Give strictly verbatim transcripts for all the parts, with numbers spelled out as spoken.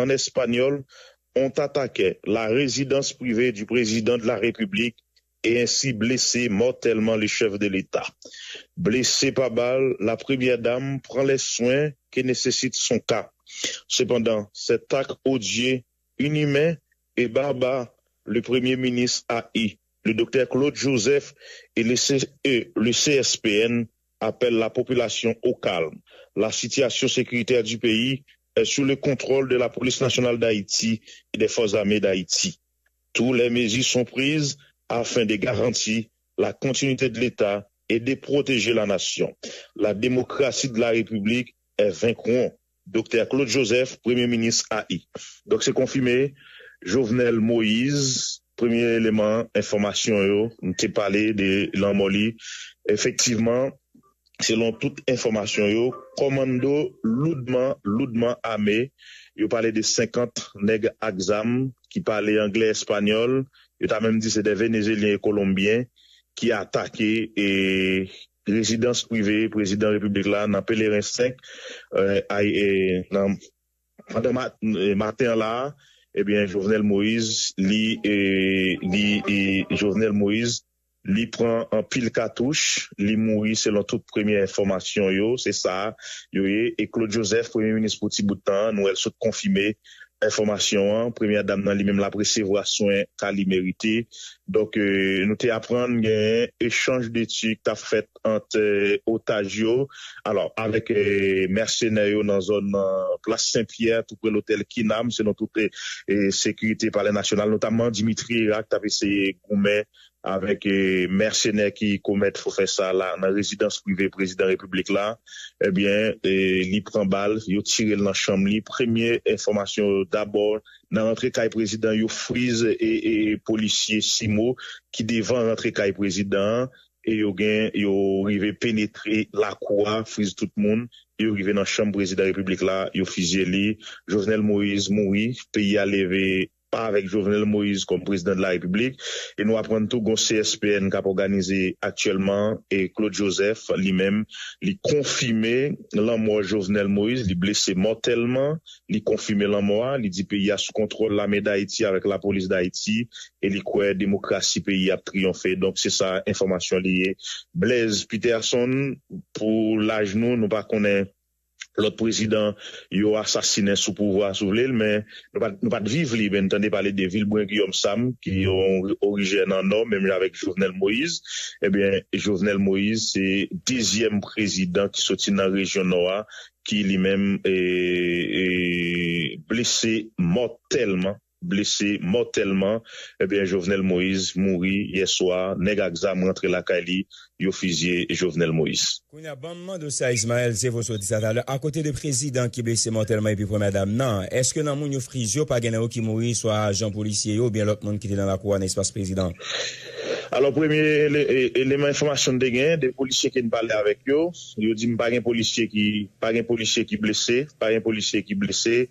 en espagnol, ont attaqué la résidence privée du président de la République et ainsi blessé mortellement le chef de l'État. Blessé par balle, la première dame prend les soins que nécessite son cas. Cependant, cet acte odieux, inhumain et barbare, le Premier ministre A I, le docteur Claude Joseph et le, C- et le C S P N appellent la population au calme. La situation sécuritaire du pays est sous le contrôle de la Police nationale d'Haïti et des Forces armées d'Haïti. Toutes les mesures sont prises afin de garantir la continuité de l'État et de protéger la nation. La démocratie de la République est vaincront. Doktè Claude Joseph, Premye Minis A I. Donk, se konfime, Jovenel Moïse, premye eleman enfòmasyon yo, m te pale de lanmò li. Efektivman, selon tout enfòmasyon yo, kòmando loudman, loudman ame, yo pale de senkant nèg ak zam ki pale anglè, espanyòl, yo ta menm di se de Venezyelyen e Kolonbyen ki atake e rezidans prive prezidan repiblik la nan Pelerin senk, eh, ay, eh, nan, pandan ma- eh, maten an la, ebyen, Jovenel Moïse, li, eh, li, eh, Jovenel Moïse, li pran anpil katouch, li mouri selon tout premye enfòmasyon yo, se sa yo ye. E Claude Joseph, premye minis pou ti bout tan, nou wè l sot konfime enfòmasyon an. Premyè dam nan li menm l ap resevwa swen ka li merite. Donk, eh, nou te aprann gen echanj de tir k t ap fèt ant, eh, otaj yo. Alò, avèk, eh, mèsenè yo nan zòn, eh, Plas Senpyè, tou pre lotèl Kinam, selon tout, eh, eh, sekirite Palè Nasyonal, notamman Dimitri Herard k t ap eseye goumen avèk, eh, mèsenè ki komèt fò fè sa la nan rezidans prive prezidan repiblik la. Ebyen, eh, li pran bal, yo tire l nan chanm li. Premye enfòmasyon yo, dabò, nan rantre kay prezidan, yo friz e, e polisye Simo ki devan rantre kay prezidan an, e yo gen, yo rive penetre lakou a, friz tout moun, yo rive nan chanm prezidan repiblik la, yo fizye li. Jovenel Moïse mouri, peyi a leve pa avèk Jovenel Moïse kòm prezidan de la repiblik. E nou aprann tou gon C S P N k ap òganize aktyèlman, e Claude Joseph, li menm, li konfime lanmò Jovenel Moïse, li blese mòtèlman, li konfime lanmò a, li di peyi a sou kontwòl lame Dayiti avèk lapolis Dayiti, e li kwè demokrasi peyi a ap triyonfe. Donk, se sa enfòmasyon li ye. Blaise Peterson, pou laj nou, nou pa konnen lòt prezidan yo asasinen sou pouvwa, si w vle, men nou pa, nou pa t viv li, men n tande pale de Vilbrun Guillaume Sam, ki yon orijinè nan Nò, menm jan avèk Jovenel Moïse. Ebyen, Jovenel Moïse se dezyèm prezidan ki soti nan rejyon Nò a, ki li menm, e, e, blese mòtèlman, blese mòtèlman. Ebyen, Jovenel Moïse mouri yè swa, nèg ak zam rantre lakay li, yo fizye Jovenel Moïse. Kounye a, ban m mande w sa, Ismaël, se vre w sot di sa talè. Akote de prezidan ki blese mòtèlman epi premyè dam nan, èske nan moun yo friz yo, pa gen nan yo ki mouri, swa ajan polisye yo, oubyen lòt moun ki te nan lakou a, nan espas prezidan? Alò, premye ele- e- eleman enfòmasyon n te gen, de polisye ke n pale avèk yo, yo di m pa gen polisye ki, pa gen polisye ki blese, pa gen polisye ki blese,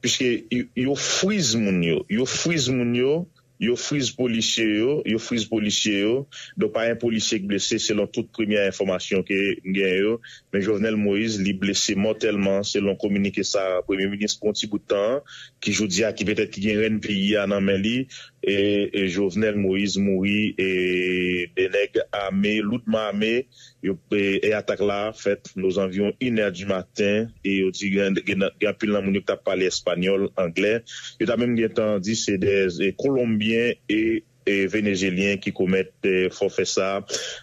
piske yo, yo friz moun yo, yo friz moun yo, yo friz polisye yo, yo friz polisye yo. Donk, pa gen polisye ki blese, selon tout premye enfòmasyon ke m gen yo. Men Jovenel Moïse, li blese mòtèlman, selon kominike sa premye minis pran yon ti bout tan, ki jodi a, ki petèt ki gen rèn peyi a nan men li. E, e Jovenel Moïse mouri, e de nèg ame, loudman ame, yo, e, e atak la fèt nos environs une heure du matin, e yo di gen, gen, gen anpil nan moun yo ki t ap pale espanyòl, anglè. Yo ta menm gen tan di se de, e, Kolonbyen e, e Venezyelyen ki komèt, e, fòfè sa,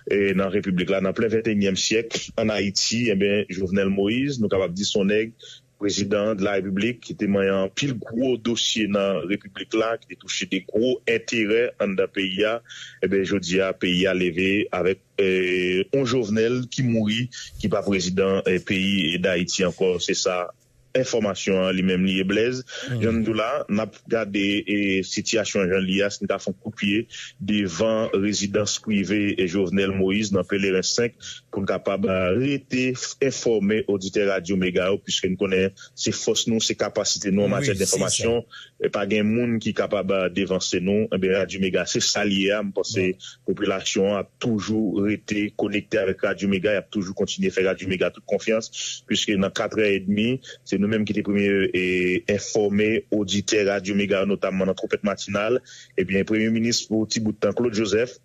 e, nan Repiblik la. Nan plen venteyinyèm syèk, ann Ayiti, enben, Jovenel Moïse, nou kapab di se yon nèg prezidan de la Repiblik ki te manyen anpil gwo dosye nan Repiblik la, ki te touche de gwo enterè anndan peyi a. Enben, jodi a, peyi a leve avèk, e, yon Jovenel ki mouri, ki pa prezidan, e, peyi Dayiti ankò. Se sa enfòmasyon an li menm li ye, Blaise. Jan n di w la, n ap gade, e, sitiyasyon an jan l ye a, si n ka fè yon kout pye devan rezidans prive, e, Jovenel Moïse nan Pelerin senk, pou n kapab, e, rete enfòme oditè Radyo Mega yo, piske n konnen se fòs nou, se kapasite nou an matyè denfòmasyon. E pa gen moun ki kapab, e, devanse nou. Enben, Radyo Mega, se sa l ye a. M panse popilasyon an ap toujou rete konekte avèk Radyo Mega, y ap toujou kontinye fè Radyo Mega tout konfyans, piske nan katrè edmi, se nou menm ki te premye e, enfòme oditè Radyo Mega yo, notamman nan Twonpèt Matinal, ebyen, premye minis pou ti bout tan, Claude Joseph,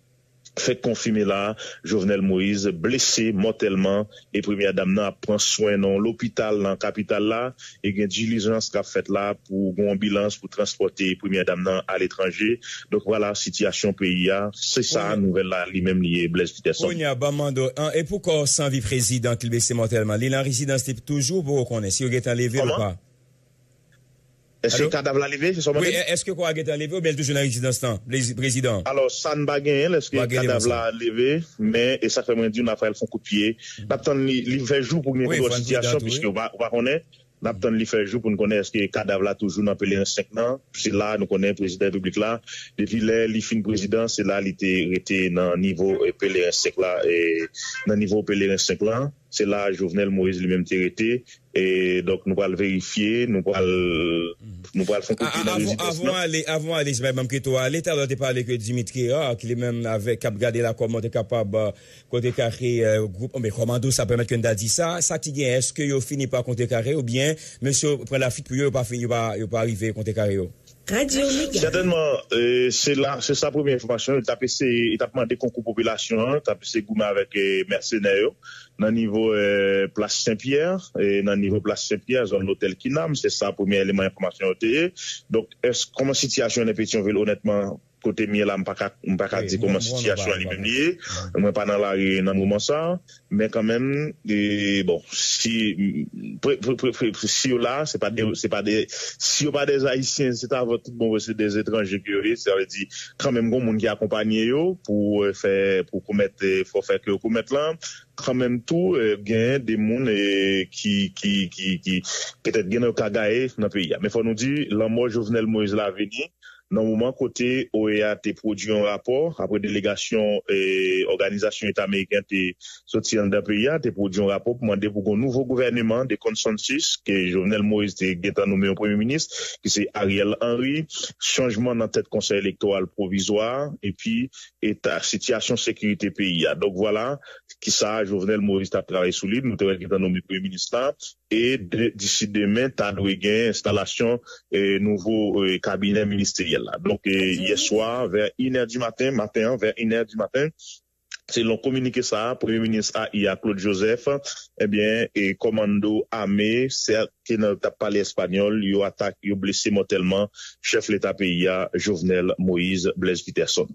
fèk konfime la, Jovenel Moïse blese mòtèlman, e premyè dam nan ap pran swen nan yon lopital nan kapital la, e gen dilijans k ap fèt la pou gen yon anbilans pou transpòte premyè dam nan aletranje. Donk, vwala sitiyasyon peyi a, se sa nouvèl la li menm li ye, Blaise Peterson. Kounye a, ban m mande w, an, e pou kò san vi prezidan ki blese mòtèlman, li nan rezidans li toujou, pou w konnen si yo gentan leve l ou pa? Èske kadav la leve? Se sa w mande m? Wi, èske kò a gentan leve oubyen l toujou nan rezidans lan, prezidan? Alò, sa n pa genyen l, èske kadav la leve, men e sa k fè mwen di w n ap fè l fè yon kout pye. N ap tann li, li fè jou pou gen kontwòl sitiyasyon, piske ou pa, ou pa konnen. N ap tann li fè jou pou n konnen èske kadav la toujou nan Pelerin senk lan. Se la nou konnen prezidan repiblik la, depi lè li fin prezidan, se la li te rete nan nivo e, Pelerin senk la, e, nan nivo Pelerin senk lan. Se la Jovenel Moïse li menm te rete. E donk, nou pral verifye, nou pral, nou pral fè yon kout pye nan rezidans lan. Avan ale, avan ale, Ismaël, ban m kite w ale, talè w te pale ke Dimitri Hérard, ki li menm avèk, k ap gade la kòman te kapab, kontrekare gwoup, men kòmando sa pèmèt ke n ta di sa, sa ki gen, èske yo fini pa kontrekare oubyen mesye yo pran lafit pou yo, yo pa fini, yo pa, yo pa rive kontrekare yo? Radyo Mega. Sètènman, e, se la, se sa premye enfòmasyon, yo t ap eseye, yo t ap mande konkou popilasyon an, yo t ap eseye goumen avèk e, mèsenè yo nan nivo e, plas Sen Pyè, e, nan nivo plas Sen Pyè, zòn lotèl Kinam, se sa premye eleman enfòmasyon yo te ye. Donk, èske, kòman sitiyasyon nan Petyonvil, onètman, kote m ye la, m pa ka, m pa ka di kòman sitiyasyon an li menm li ye. Mwen pa nan lari nan moman sa, men kanmenm, e, bon, si, pre, pre, pre, pre, si yo la, se pa de, se pa de, si yo pa de Ayisyen, se ta vòt tout bon vre, se de etranje ke yo ye, sa vle di, kanmenm, gon moun ki akonpanye yo pou e, fè, pou komèt e, fòfè ke yo komèt lan. Kanmenm tou, e, gen de moun e, ki, ki, ki, ki petèt gen nan yo ka gaye nan peyi a. Men fò nou di, lanmò Jovenel Moïse la vini nan moman kote O E A te pwodui yon rapò, apre delegasyon e, Òganizasyon Eta Ameriken te soti anndan peyi a, te pwodui yon rapò pou mande pou gen yon nouvo gouvèneman de konsansis ke Jovenel Moïse te gentan nonmen yon premye minis, ki se Ariel Henry, chanjman nan tèt Konsèy Elektoral Pwovizwa, epi eta, sitiyasyon sekirite peyi a. Donk, vwala, kisa Jovenel Moïse t ap travay sou li, nou te wè l gentan nonmen premye minis la, e de, disi demen, ta dwe gen enstalasyon e, nouvo e, kabinè ministeryèl la. Donk, e, yè swa, vè inè di maten, maten an, vè inè di maten, selon kominike sa a, premye minis A I a, Claude Joseph, ebyen, e, kòmando ame, sèt ke nan t ap pale espanyòl, yo atak, yo blese mòtèlman chèf leta peyi a, Jovenel Moïse Blaise Peterson.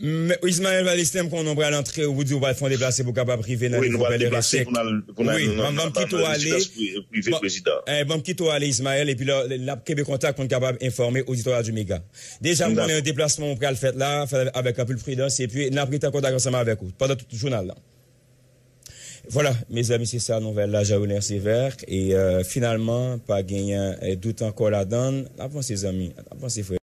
Ismaël Valestin, m konnen w pral antre, ou di w pral fè yon deplase pou w kapab rive nan nivo Pèleren senk. Wi, nou pral deplase pou n al, pou n al nan, nan, nan rezidans pri-, prive prezidan. Ban m kite w ale, Ismaël, epi lè, lè n ap kenbe kontak pou n kapab enfòme oditè Radyo Mega. Deja, m konnen deplasman w pral fèt la, fèt avèk anpil pridans, epi n ap rete an kontak ansanm avèk ou pandan tout jounal la. Vwala, mezanmi, se sa nouvèl la, Jean Renner Sévère. E, euh, finalman, pa genyen, euh, dout ankò ladan l. N ap vanse, zanmi. N ap vanse, frè.